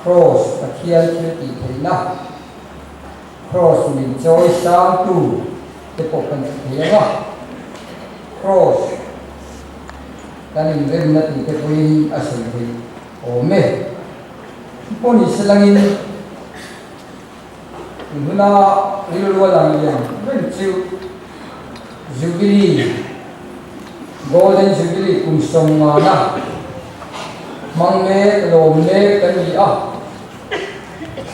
Kraws Pathian thil tih theihna, Kraws min chawi sangtu te pawh kan ti thei ang a, Kraws kan inremna tih te pawhin a sawi theih awm e. Pawh ni se langin tun huna rilru a lang lian reng chu Jubilee, Golden Jubilee kum sawmngana hmang mek, lawm mek kan ni a.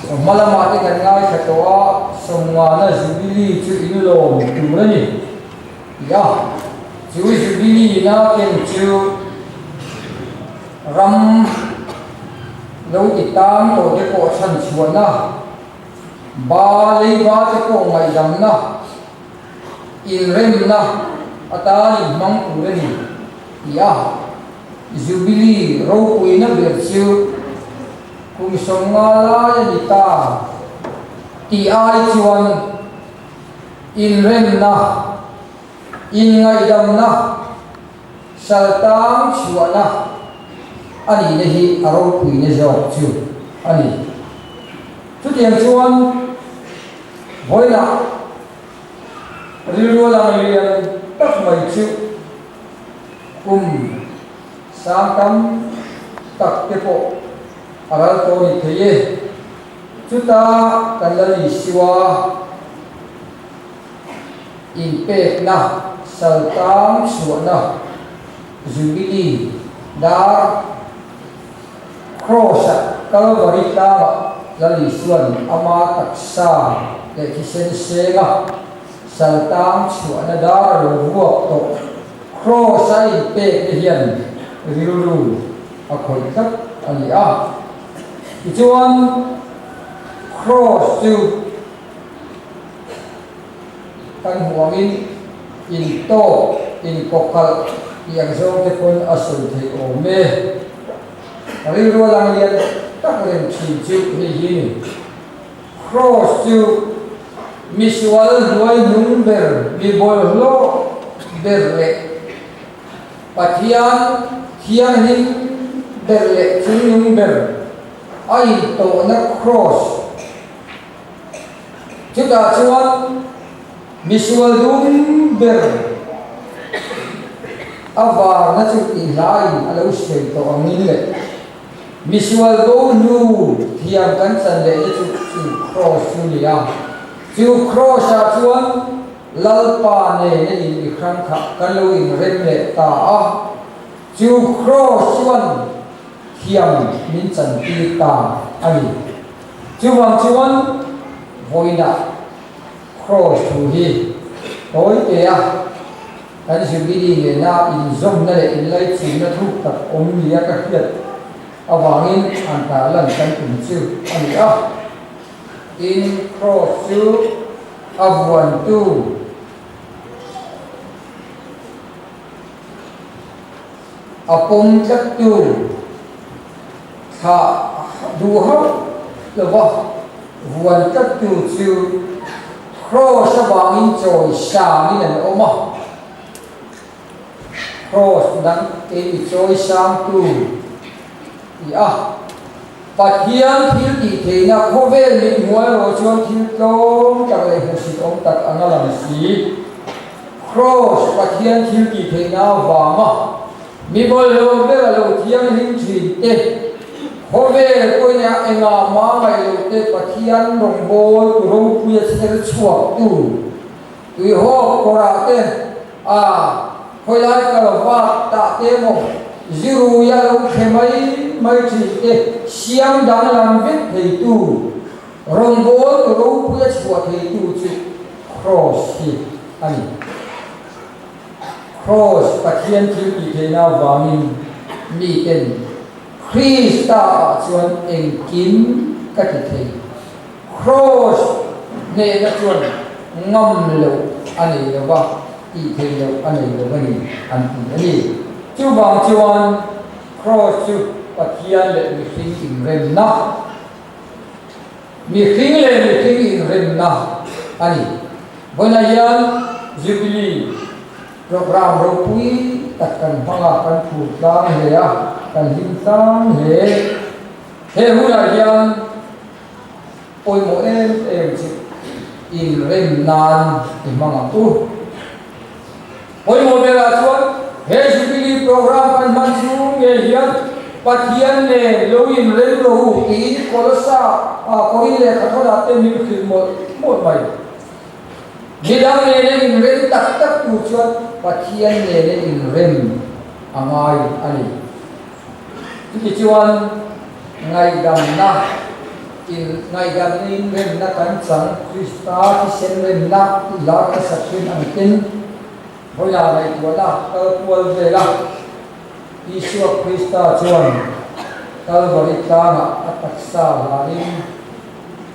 Hma lamah te kan ngaithla tawh a, sawmngana Jubilee chu in lawm tur a ni ti a. Chu Jubilee na ken chu ram lo ti tang tawh te pawh chhanchhuahna, ba leiba te pawh ngaihdamna, Inremna atan inhmang tur a ni ti a, Jubilee ropuina ber chu kum 50 lai a ni ta tih ai chuan inremna, inngaihdamna, saltang chhuahna a nihna hi a ropuina zawk chu a ni. Chutiang chuan vawiinah Rilru lang lian tak mai chu kum sang tam tak te pawh a ral tawh ni thei e. Chuta kan la Isua inpekna saltang chhuahna Jubilee dar Kraws-ah Kalvari tlangah Lal Isua'n ama taksa leh thisen senga saltang chhuahna dar a lo vuak tawh. Kraws a inpekna hian rilru a khawih tlat a ni a. Tichuan, Kraws chu kan hmuh angin intawk, inkawkalh tih ang zawng te pawn a sawi theih awm e. Rilru a lang lian tak reng thin chu hei hi ni. Kraws chu misual hnuai hnung ber, mi bawlhhlawh ber leh Pathian thianghlim ber leh chungnung ber a intawhna kraws. Chutah chuan misual dum ber a varna chu tihlaiin a lo sawi tawh angin leh misual bo hnu thiam kan chan lehna chu chu kraws chu ni a. Chu kraws-ah chuan Lalpa nena in i hrang kha kan lo inrem leh ta a. Chu kraws chuan thiam min chantir ta a ni. Chuvang chuan vawiinah Kraws thu hi tawi te a kan Jubilee nena inzawmna leh inlaichinna thuk tak awm nia ka hriat avangin an tarlan kan tum chu a ni a. Tin, Kraws chu a vuantu A pawm tlattu thlah duh hauh lova vuan tlattu chu Kraws avangin chawi sangin an awm a. Kraws dang keini chawi sangtu ti a. Pathian thil tih theihna khawvel mit hmuai erawh chuan thil tlawm tak leh hmuhsit awm tak anga lang si. Kraws Pathian thil tih theihna avanga mi bawlhhlawh ber a lo thianghlim thin te, khawvel pawhin a engah mah ngaih loh te Pathian rawngbâwl tu ropuia chher chhuak tu tuihawk kawrah te a Khawilai ka lo vak tah te maw zirui a lo thle mai mai thin te siam danglam vek theitu rawngbâwl tu ropui a chhuah theitu chu Kraws hi a ni. Kraws Pathian thil tih theihna avangin miten Krista ah chuan engkim ka ti thei. Kraws hnehna chuan ngam loh a nei lo va, tih theih loh a nei lo a ni an ti a ni. Chuvang chuan Kraws chu Pathian leh mihring inremna, mihring leh mihring inremna a ni. Vawiinah hian Jubilee Programme ropui tak kan hmang a, kan phur tlang hle a, kan hlim tlang hle. He hunah hian pawimawh em em chu inrem nan i hmang ang u. Pawimawh berah chuan he Jubilee program kan hman chhung ngei hian Pathian nen lo inrem rawh u tiin Kolosa ah Korin lehkha thawlah te min hrilh mawlh mawlh mai. Midang nena inrem tak tak tur chuan Pathian nena inrem a ngai a ni. Chutichuan ngaihdamna in ngaihdamna in remna kan chang Krista thisen remna tih lar ka sak thin ang ten vawilah ngaihtuahna kal kual vel a, Isua Krista chuan Kalvari tlangah a taksa hlanin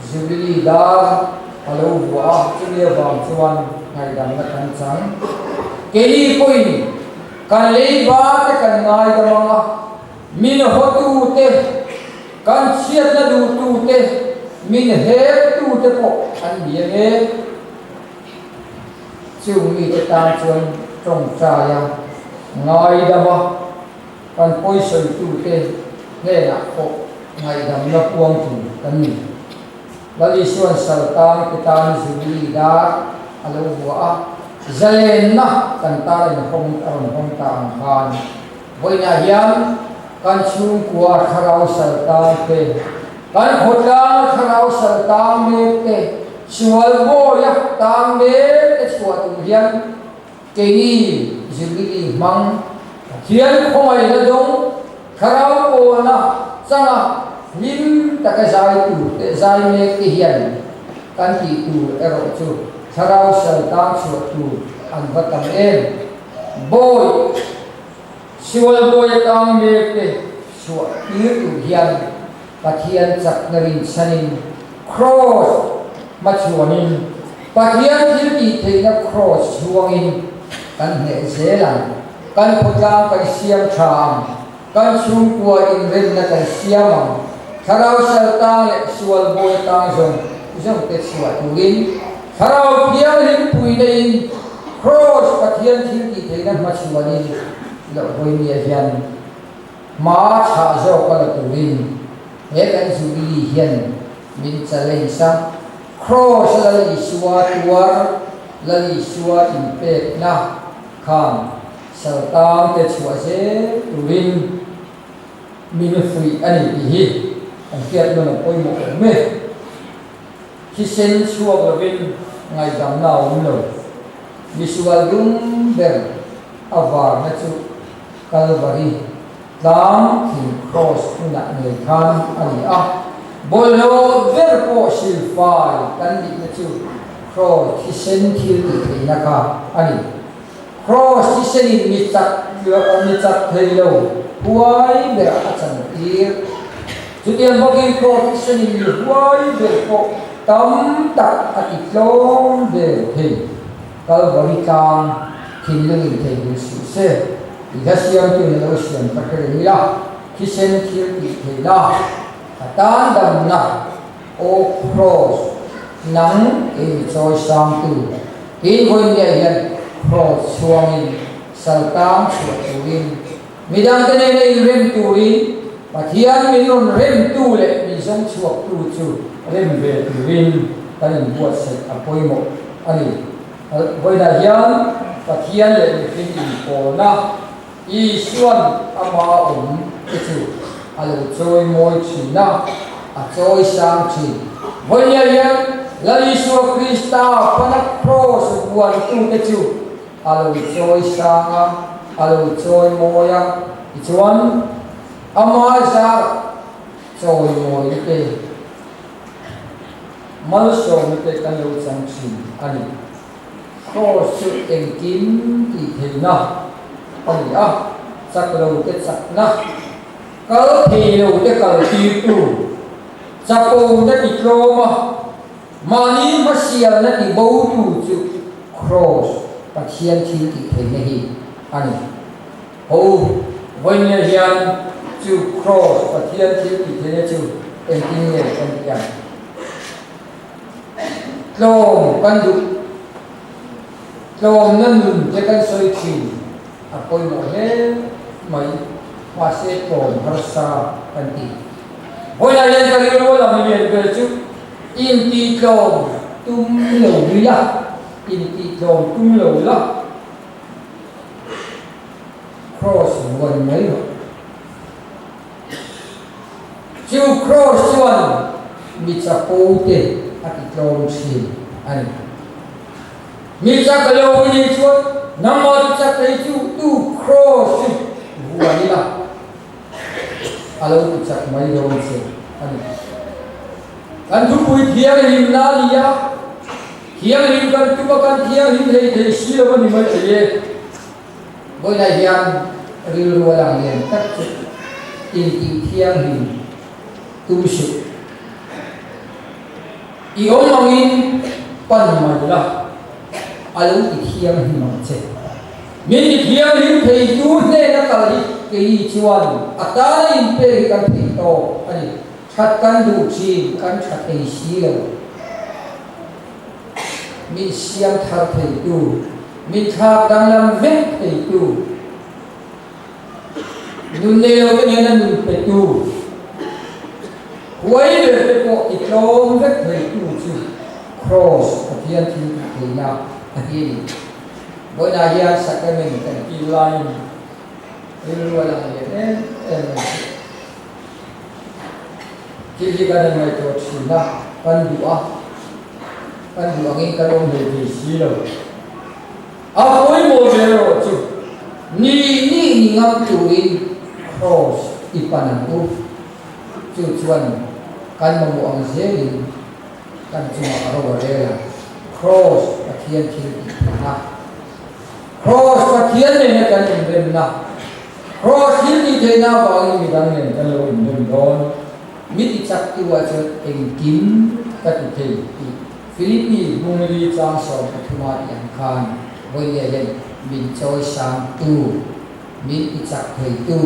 Jubilee dar a lo vuah a, chumi avang chuan ngaihdamna kan chang. Keini pawhin Kan leiba te kan ngaidam ang a, min hawtu te, kan chhiatna duhtu te, min hektu te pawh an ni ang e. Chung mite tan chuan tawngtai a, ngaidam a, kan pawisawitu te hnenah pawh ngaihdamna puang tur kan ni. Lal Isua'n saltang te tan Jubilee dar a lo vuah a, zalenna kan tan in hawng a rawn hawng ta ang khan vawiinah hian kan chhungkua thlarau saltang te, kan khawtlang thlarau saltang mek te, sual bawia tang mek te chhuah tur hian keini Jubilee hmang Pathian khawngaihna dawng Thlarau pawlna changa hlim taka zai tur te zai mek te hian kan tih tur erawh chu thlarau sal tan chhuah tur an va tam em. Bawi, sual bawi atang mek te chhuah tir tur hian Pathian chakna rinchhanin Kraws hmachhuanin Pathian thil tih theihna Kraws chhuangin kan hneh zel ang. Kan khawtlang kan siam tha ang, kan chhungkua inremna kan siam ang, thlarau sal tang leh sual bawi tang zawng zawng te chhuah turin Thlarau Thianghlim puina in Kraws Pathian thil tih theihna hmachhuanin loh vawinia hian hma chhah zawk a la turin he kan Jubilee hian min challenge a, Kraws a Lal Isua tuar, Lal Isua inpekna, Khan saltang te chhuah zel turin min fuih a ni tih hi kan hriat nawn a pawimawh awm e. Thisen chhuak lovin ngaihdamna a awm lo. Misual dum ber a varna chu Kalvari tlang thing kraws hmunah ngei khan a ni a. Bawlhhlawh ber pawh silfai kan nihna chu kraws thisen thil tih theihna kha a ni. Kraws thisenin mi chak mi chak thei lo huai berah a chantir. Chutiang bawkin kraws thisenin mi huai ber pawh tam tak a ti tlawm vel thei. Kalvari tlang thinlungin thei hmel suh se, i hla siamtu in a lo siam ka hre reng ila, thisen thil tih theihna, ka tan damna, aw Kraws, nang kei mi chawi sangtu, tiin vawiinniah hian Kraws chhuangin saltang chhuah turin, midangte nena inrem turin, Pathian min rawn remtu leh min zawng chhuaktu chu rem ve turin kan inbuatsaih a pawimawh a ni. Vawiinah hian Pathian leh mihring inpawlna Isua'n ama awm te chu a lo chawi mawi thin a, a chawi sang thin. Vawiinah hian Lal Isua Krista fana kraws vuantute chu a lo chawi sang a, a lo chawi mawi a, tichuan ama zar chawi mawina te, malsawmna te kan lo chang thin a ni. Kraws chu engkim tih theihna a ni a, chak lo te chakna, kal thei lo te kal tirtu, chapo na ti tlawm a, Mahni hmasialna ti botu chu Kraws, Pathian thil tih theihna hi a ni. Ho u, vawiinah hian chu Kraws, Pathian thil tih theihna chu engtin nge kan tih ang? Tlawm kan duh. Tlawmna nun te kan sawi thin a pawimawh hle mai, mahse tlawm harsa kan ti. Vawilah hian ka rilru a lang lian ber chu intihtlawm tum lo ila, intihtlawm tum lo la, Kraws vuan mai rawh. Chu Kraws chuan mi chapo te a titlawm thin a ni. Mi chak a lo nih chuan nangmah ti chak thei chu tu Kraws chu vuan ila a lo ti chak mai dawn che a ni. Kan thupui thianghlimna a ni a, thianghlim kan tum a kan thianghlim hlei thei si lo a ni mai thei e. Vawilah hian rilru a lang lian tak chu intih thianghlim tum suh. I awm angin pan mai la, a lo ti thianghlim ang che. Min ti thianghlim theitu hnena kal hi kei chuan a tana inpek hi kan theih tawk a ni. That kan duh thin, kan tha thei si lo. Min siam thar theitu, min thlak danglam vek theitu, nun nei lo te nena nun petu, huai ber te pawh ti tlawm vek theitu chu Kraws Pathian thil tih theihna a hi a ni. Vawiinah hian sacrament kan kil laiin rilru a lang lian em em mai chu. Thil hi kan inngaihtuah thin a, kan duh a, kan duh angin kan awm hlei thei si lo. A pawimawh ber erawh chu ni ni ni ngam turin Kraws i pan ang u. Chu chuan kan mamawh ang zelin kan chungah a ro a rel a, Kraws Pathian thil tih theihna, Kraws Pathian nena kan inremna, Kraws thil tih theihna avangin midang nen kan lo inrem dawn. Mi ti chak tu ah chuan engkim ka ti thei tih Philippi Hmungli chang 13 a tih ang khan vawinia hian min chawi sang tu, min ti chak thei tu,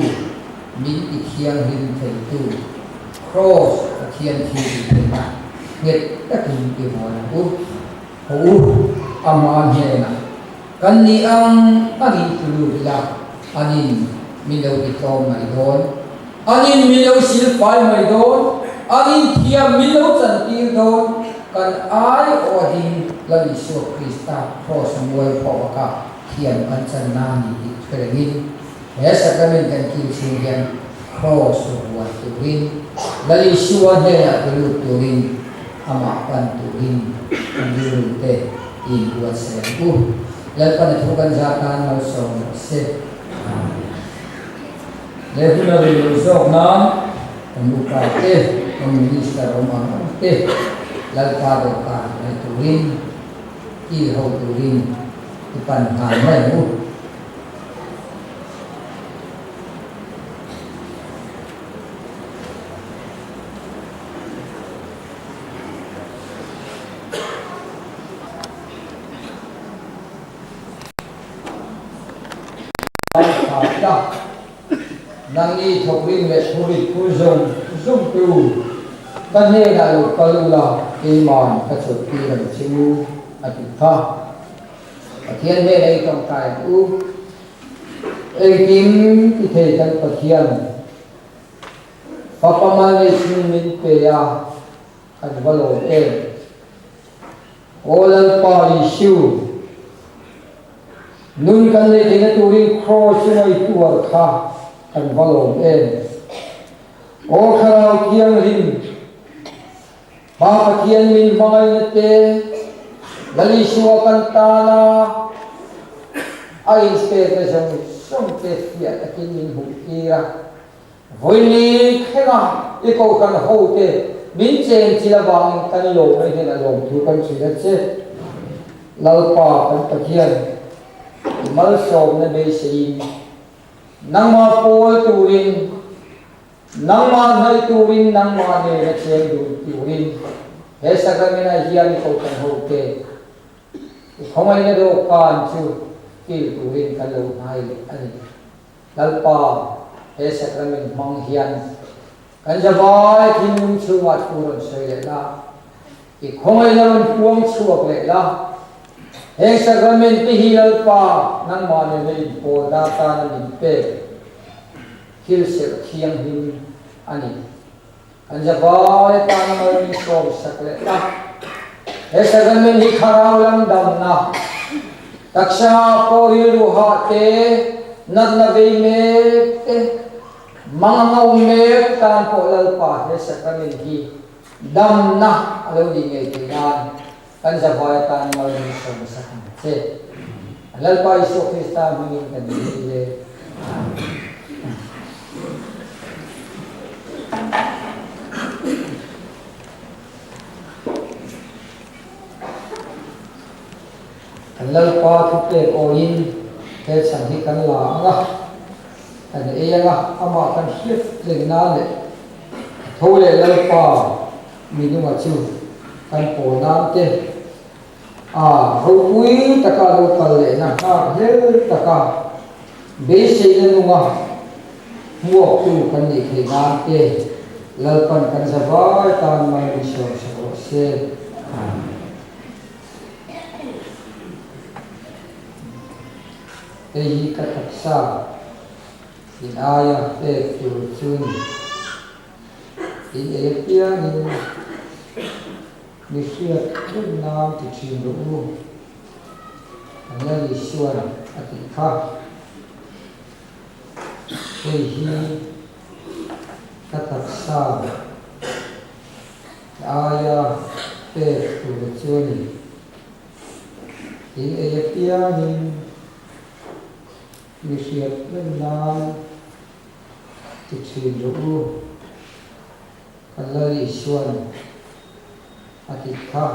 min ti thianghlim thei tu Kraws Pathian thil tih theihna nghet takin i vuan ang u. Haw u, ama hnenah kan ni ang angin tlu lut ila, anin min lo ti tlawm mai dawn, anin min lo sil fai mai dawn, anin thiam min lo chantir dawn, kan aiawh a ding Lal Isua Krista Kraws a mual pawh baka thiam kan chan na ni tih hre rengin he sacrament kan kil chhung hian Kraws vuan turin Lal Isua hnenah tlu lut turin amah pan turin kan rilru te in buatsaih ang u. Lalpan a thu kan zah tan malsawm rawh se. Amen. He hun a rei lo zawk nan kan upa te, kan minister awm ang ang te Lalpa dawhkan ngaih turin, kil ho turin i pan nghal mai ang u. Nangni thawkrim leh thurit phur zawng zawng tu ka hnenah lo kal ula keiman ka chawlhtir ang che u a ti kha. Pathian hnenah i tawngtai ang u. Engkim ti thei kan Pathian Fapa mal nei chhung min pe a kan va lawm em. Aw Lalpa Isu, nun kan neih theihna turin kraws chunga i tuar kha kan va lawm em. Aw Thlarau Thianghlim, Pa Pathian min hmangaihna te, Lal Isua kan tana a inpekna zawng zawng te fiah takin min hmuh tir a. Vawili thlenga i kohhran hote min chen chil avangin kan lawm mai hian a lawmthu kan hrilh a che. Lalpa kan Pathian, i malsawmna beiseiin nangmah pawl turin, nangmah hnaih turin, nangmah nena cheng dun turin he sacrament-ah hian i kohhran hote i khawngaihna dawhkan chu kil turin kan lo hnai leh a ni. Lalpa, he sacrament hmang hian kan zavai thinlung chhungah thu rawn sawi leh la, i khawngaihna rawn puang chhuak leh la. Heng sacrament te hi Lalpa nangmah nena inpawl dar tana min pek thil serh thianghlim a ni. Kan zavai tan mal min sawmsak leh ta. He sacrament hi thlarau lam damna, taksa pawh rilru hah te, natna vei mek te, mang a ngau mek tan pawh Lalpa he sacrament hi damna a lo nih ngei thei nan kan zavai tan mal min sawmsak ang che. Lalpa Isua Krista hmingin kan dil e. Amen. Kan Lalpa thupek awiin he chhan hi kan la ang a, kan ei ang a, amah kan hriat reng nan leh a tho leh Lalpa minunga chu kan pawl nan te a ropui taka lo kal lehna nghak hlel taka beiseina nunga hmuaktu kan nih theih nan te Lalpan kan zavai tan mal min sawm sak rawh se. Amen. Hei hi ka taksa in aia pek tur chu ni. In ei apiangin Mi hriat reng nan ti thin rawh u, kan Lal Isuan a tih kha. Hei hi ka taksa aia pek tur chu a ni. In ei apiangin mi hriat reng nan ti thin rawh u. Kan Lal Isuan a tih kha.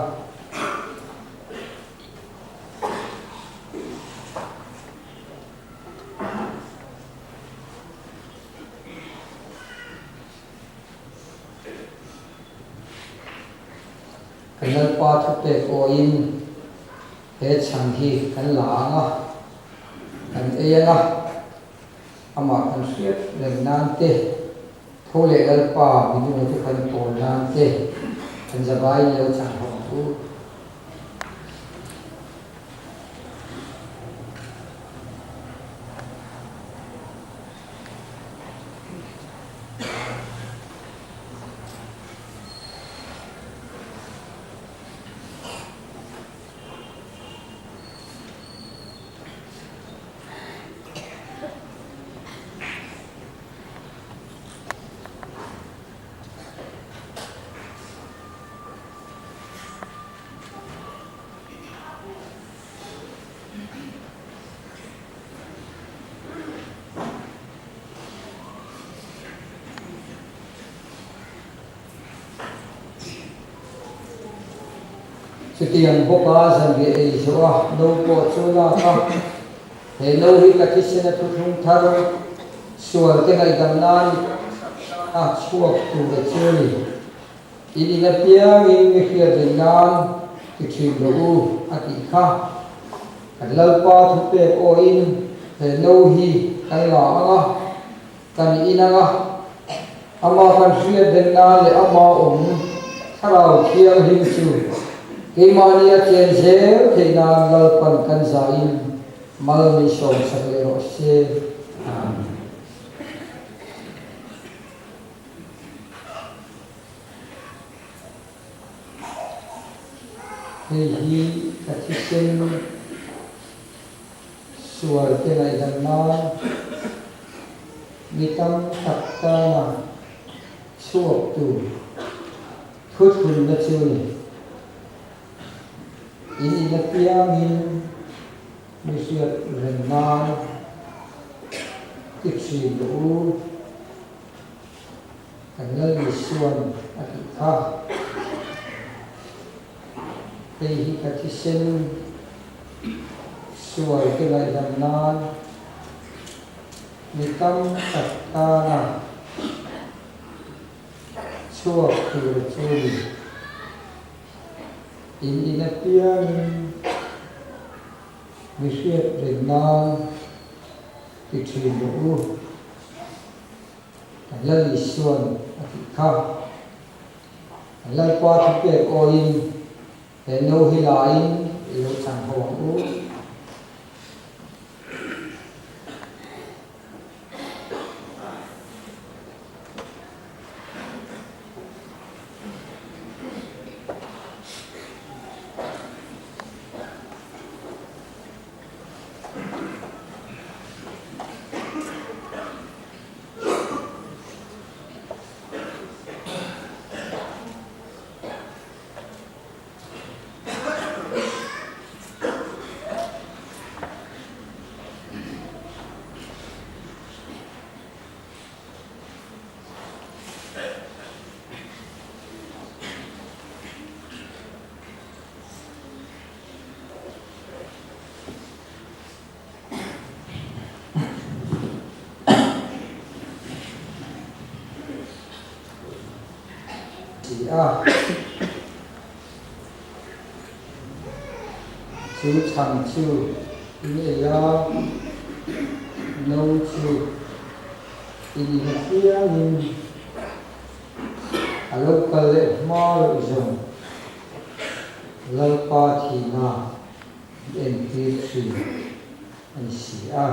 Kan Lalpa thupek awiin he chhan hi kan la ang a, kan ei ang a, amah kan hriat reng nan te, Tho leh Lalpa minunga te kan pawl nan te kan zavai in lo chang ho ang u. Chutiang bawka zanriah ei zawh a no pawh chu lak a, he no hi ka thisen a thuthlung thar. Sual te ngaihdam nan a chhuak tur a chu a ni. In in apiangin mi hriat reng nan ti thin rawh u a tih kha. Kan Lalpa thupek awiin he no hi kan la ang a, kan in ang a, ama kan hriat reng nan leh ama awm Thlarau Thianghlim chu keimahni a chen zel theih nan Lalpan kan zahin Mal min sawmsak leh rawh se. Amen. Hei hi ka thisen sual te ngaihdam nan mi tam tak tana chhuak tur thuthlunna chu a ni. In in apiangin mi hriat reng nan ti thin rawh u, kan Lal Isuan a tih kha. Hei hi ka thisen sual te ngaihdam nan mi tam tak tana chhuak tur chu ni. In in apiangin mi hriat reng nan ti thin rawh u, kan Lal Isuan a tih kha. Kan Lalpa thupek awiin he no hi laiin i lo chang ho ang u. a. Chu chhang chu in ei a, no chu in in apiangin a lo kal leh hma loh zawng Lalpa thihna i entir thin a ni si a.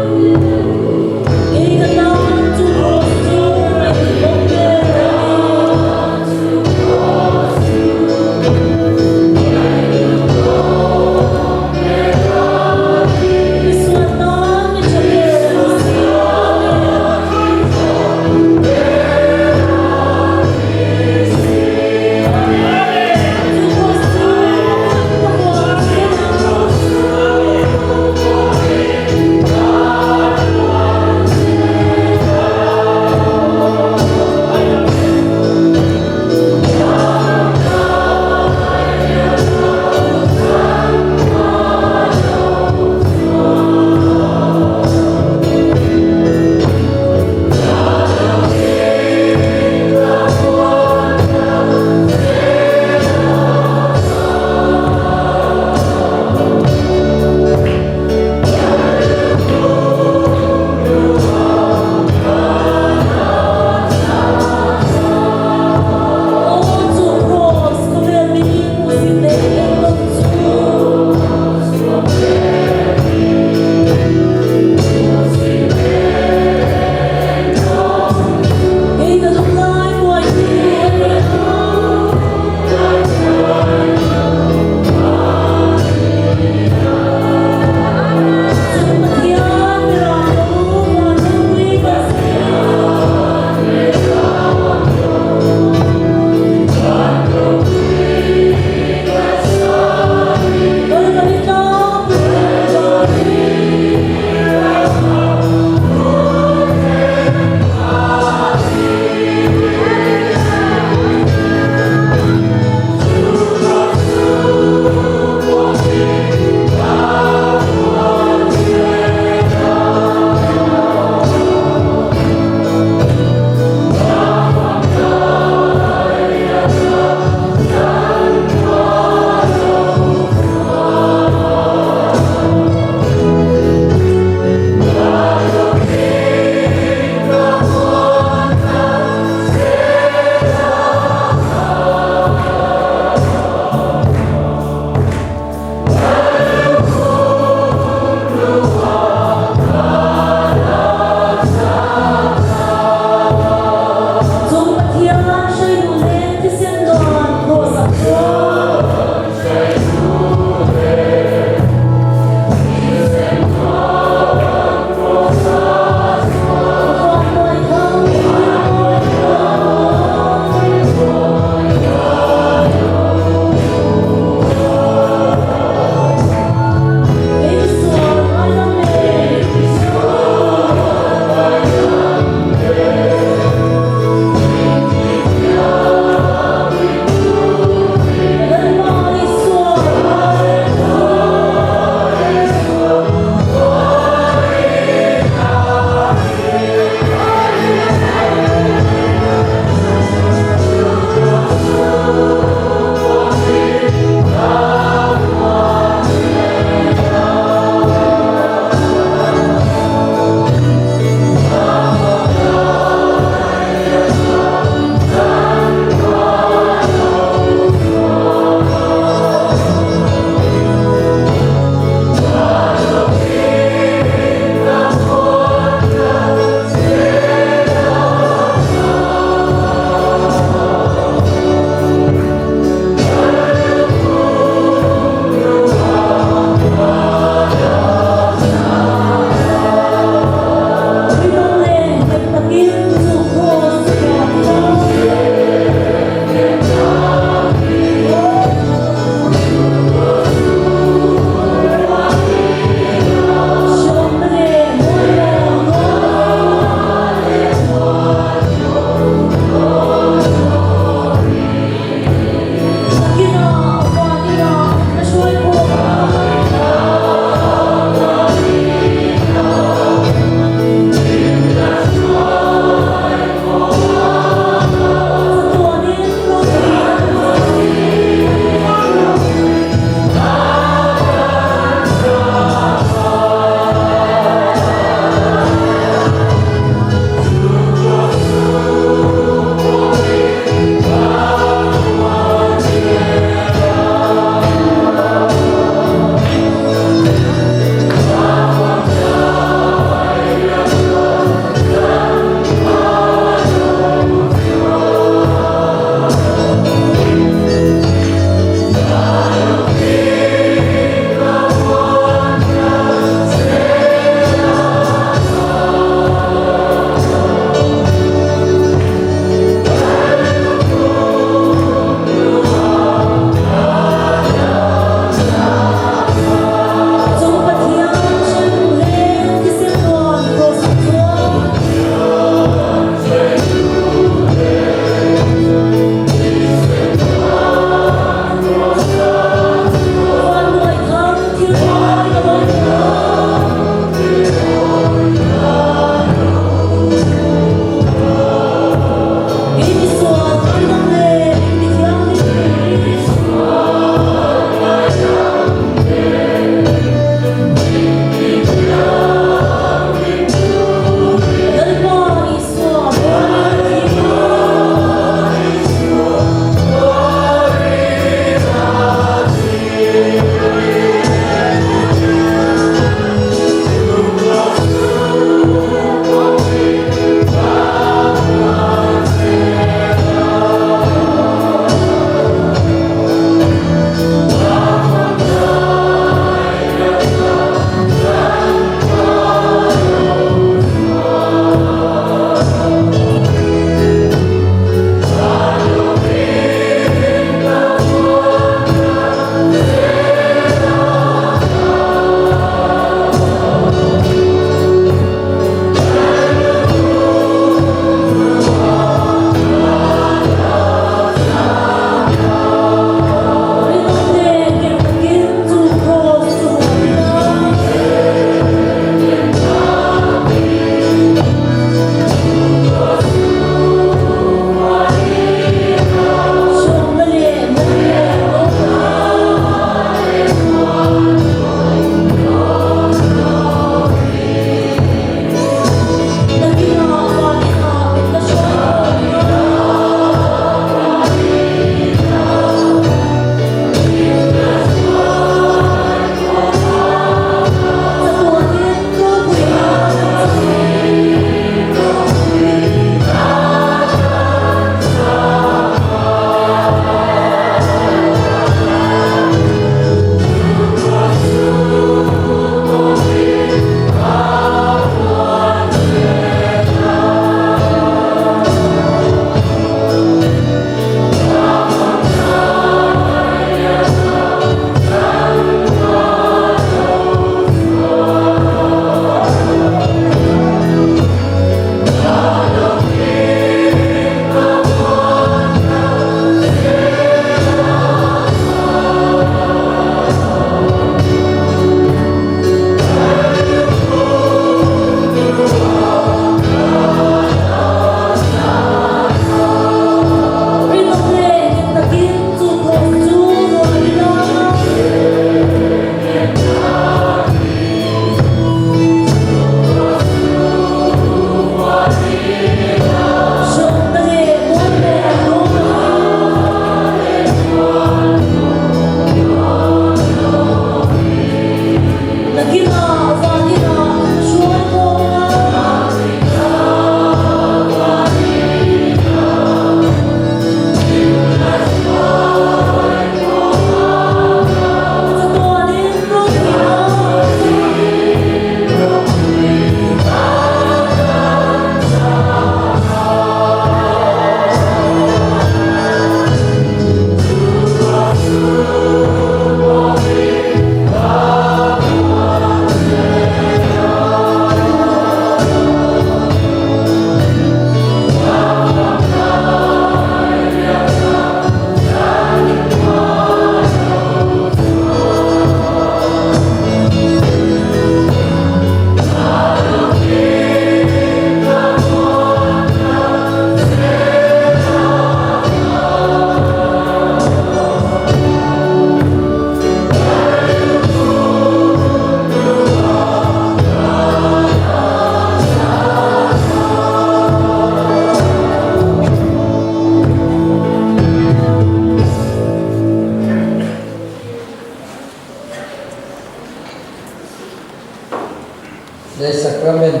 Le Sacrament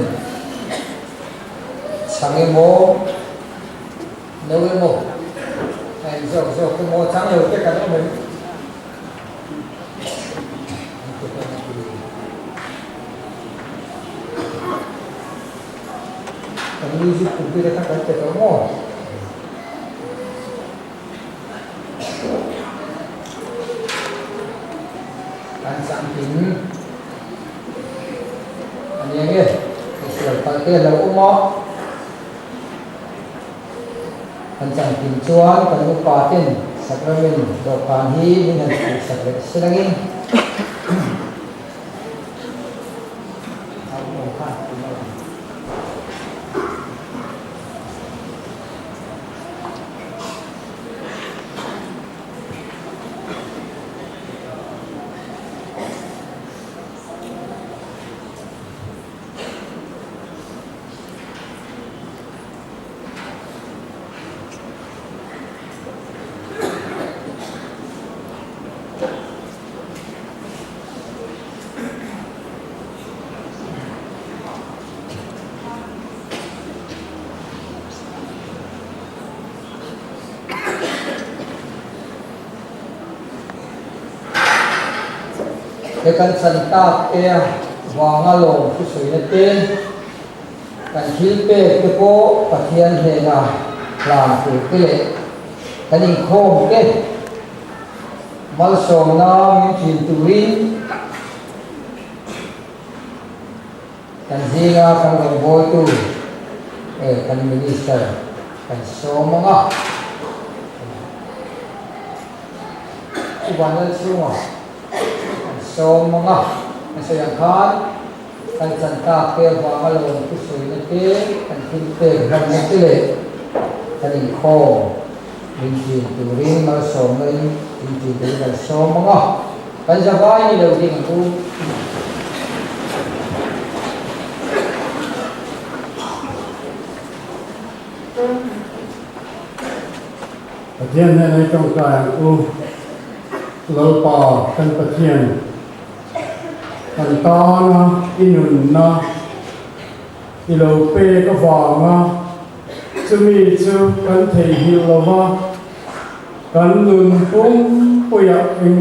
chhang emaw no emaw a in zawk zawk emaw chang lo te kan awm em? Kan music pulpit a kha kan pe tawh maw? Kan changtin a nia nge sual palh te a lo awm a, kan changtin chuan kan upa ten sacrament dawhkan hi min han chhuhsak leh se langin. He kan chan tak te vanga lawm thusawi te, kan thil pek te pawh Pathian hnena hlan tur te leh kan inkhawm te malsawmna min thin turin kan zinga kan rawngbawltu kan Minister kan sawm ang a. Chu Vanlal chhunga kan sawm ang a, kan sawi ang khan kan chan tak te avanga lawm thusawina te, kan thil pek hmanna te leh kan inkhawm min thin turin malsawmna in min thin turin kan sawm ang a, kan zavai ni lo ding ang u. Pathian hnena i tawngtai ang u, Lalpa kan Pathian, kan tana i nunna i lo pek avanga chumi chu kan theihnghilh lova, kan nun pumpuiah eng.